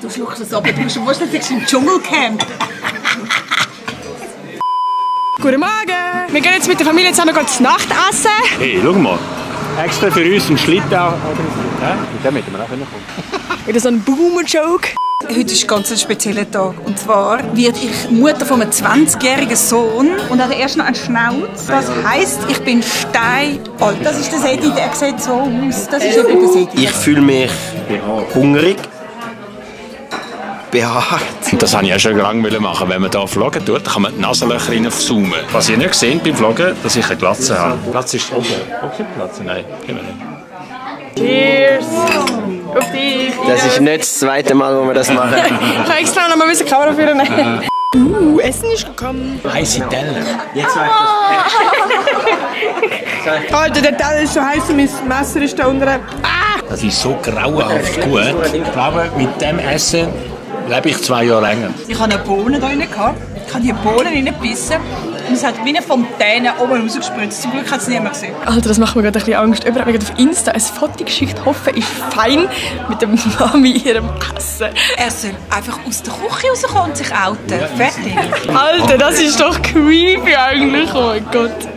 Du schluckst es ab, du musst nicht im Dschungelcamp. Guten Morgen! Wir gehen jetzt mit der Familie zusammen zu Nacht essen. Hey, schau mal. Extra für uns einen Schlitten organisiert. Mit dem hätten wir auch kommen. Wieder so ein Boomer-Joke. Heute ist ganz ein spezieller Tag. Und zwar werde ich Mutter von einem 20-jährigen Sohn und habe erst noch einen Schnauz. Das heisst, ich bin steinalt. Das ist der Sedi, der sieht so aus. Das ist eben der Sedi. Ich fühle mich hungrig. Behaart. Das wollte ich auch schon lange machen. Wenn man hier vloggen tut, kann man die Nasenlöcher reinzoomen. Was ihr nicht gesehen beim Vloggen, dass ich eine Glatze habe. Platz ist oben. Okay, Platz? Nein, gehen wir nicht. Cheers! Auf dich! Das ist nicht das zweite Mal, wo wir das machen. Ich habe extra noch mal eine Kamera führen. Essen ist gekommen. Heisse Teller. Jetzt weiß ich. Alter, der Teller ist so heiß und mein Messer ist da unten. Das ist so grauenhaft gut. Ich glaube, mit dem Essen lebe ich 2 Jahre länger. Ich hatte eine Bohne da drin. Ich habe die Bohnen reingebissen und es hat wie eine Fontäne oben rausgespritzt. Zum Glück hat es niemand gesehen. Alter, das macht mir gerade ein bisschen Angst. Jemand hat mir auf Insta ein Foto geschickt. Hoffe, ist fein mit der Mami ihrem Essen. Er soll einfach aus der Küche rauskommen und sich outen. Fertig. Alter, das ist doch creepy eigentlich. Oh mein Gott.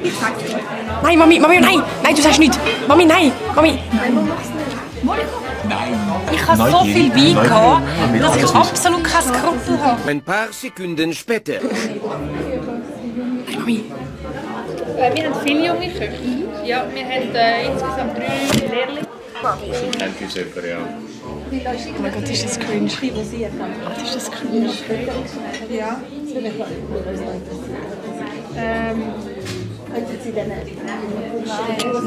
Nein, Mami, Mami, nein. Nein, du sagst nichts. Mami, nein. Mami. Ich habe so viel Wein gehabt, dass ich absolut kein Skrupel habe. Ein paar Sekunden später. Mami. Wir haben viele junge Köche. Ja, wir haben insgesamt 3 Lehrlinge. Kennt uns jemand, ja. Oh mein Gott, ist das cringe. Ist das cringe? Ja.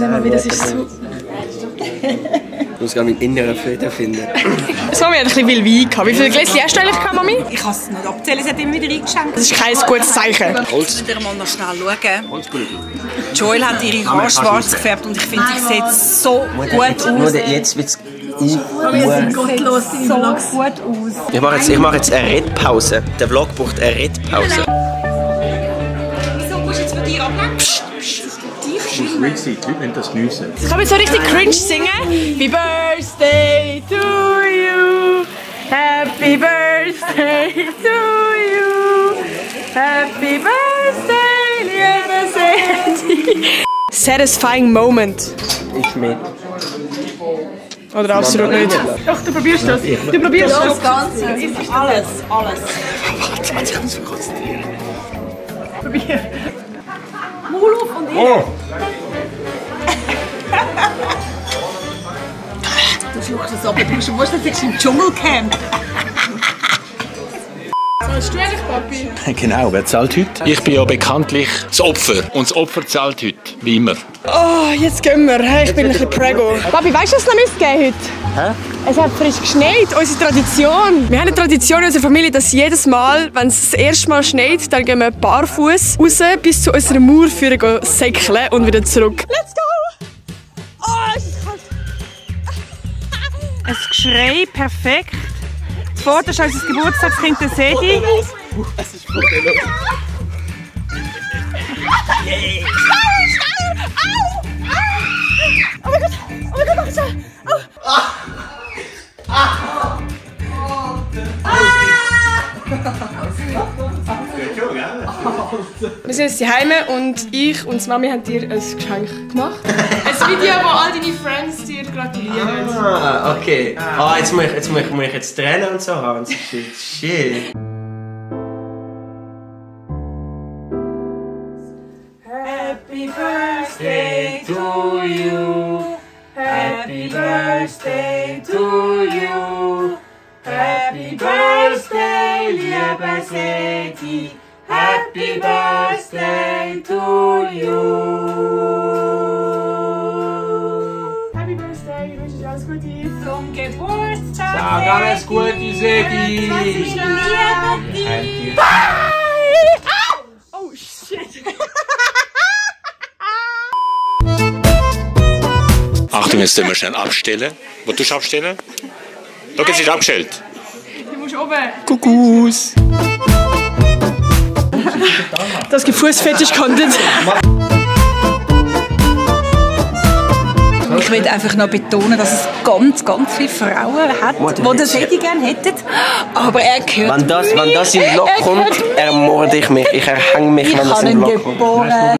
Mami, das ist so... Ich muss gerade meinen inneren Frieden finden. Das Mami hat ein bisschen viel Wein gehabt. Wie viele Gläschen hast du eigentlich gehabt, Mami? Ich kann es nicht abzählen, sie hat immer wieder eingeschenkt. Das ist kein gutes Zeichen. Holz. Ich mal noch schnell schauen. Joel hat ihre Haare schwarz gefärbt und ich finde, sie sieht so gut aus. Jetzt wird es Gottlos, so gut aus. Ich mache jetzt eine Redpause. Der Vlog braucht eine Redpause. Wieso musst du jetzt von dir ablenken? Das muss ruhig sein, die Leute müssen das geniessen. Ich kann jetzt so richtig cringe singen. Happy Birthday to you. Happy Birthday to you. Happy Birthday, liebe Sedi. Satisfying Moment. Ich mit. Oder absolut nicht. Doch, du probierst das. Du probierst das. Das Ganze, alles. Warte, ich muss mich konzentrieren. Probier. Maul auf und Oh! Du schluckst es ab, du musst nicht im Dschungelcamp. Zahlst du ehrlich, Papi? Genau, wer zahlt heute? Ich bin ja bekanntlich das Opfer. Und das Opfer zahlt heute, wie immer. Oh, jetzt gehen wir. Hey, ich bin ein bisschen preggo. Papi, weißt du, was es noch geben heute? Hä? Es hat frisch geschneit, unsere Tradition. Wir haben eine Tradition in unserer Familie, dass jedes Mal, wenn es das erste Mal schneit, dann gehen wir barfuß raus bis zu unserer Mauer führen, säckeln und wieder zurück. Let's go! Oh, es ist kalt. Ein Geschrei, perfekt. Zuvorderst ist unser Geburtstagskind, der Sedi. Es ist problemlos. Oh mein Gott! Oh mein Gott, mach ich Wir sind jetzt daheim und ich und die Mami haben dir ein Geschenk gemacht. Ein Video, wo all deine Friends dir gratulieren. Ah, okay. Ah, jetzt muss ich jetzt Tränen und so haben. Shit. Happy birthday to you. Happy birthday to you. Happy birthday, liebe Sedi. Happy birthday to you. Happy Birthday, ich wünsche dir alles Gute. Zum Geburtstag. Sag alles Gute, Sedi. Ich liebe dich. Oh shit! Achtung, jetzt müssen wir schnell abstellen. Wo tust du abstellen? Schau, jetzt ist abgestellt. Du musst oben. Kuckuck. Das gibt Fußfetisch-Content. Ich will einfach noch betonen, dass es ganz, ganz viele Frauen hat, die das hätte ich gerne hätten. Aber er gehört Wenn das in den Vlog kommt, ermorde ich mich. Ich erhänge mich, wenn das in den Vlog kommt.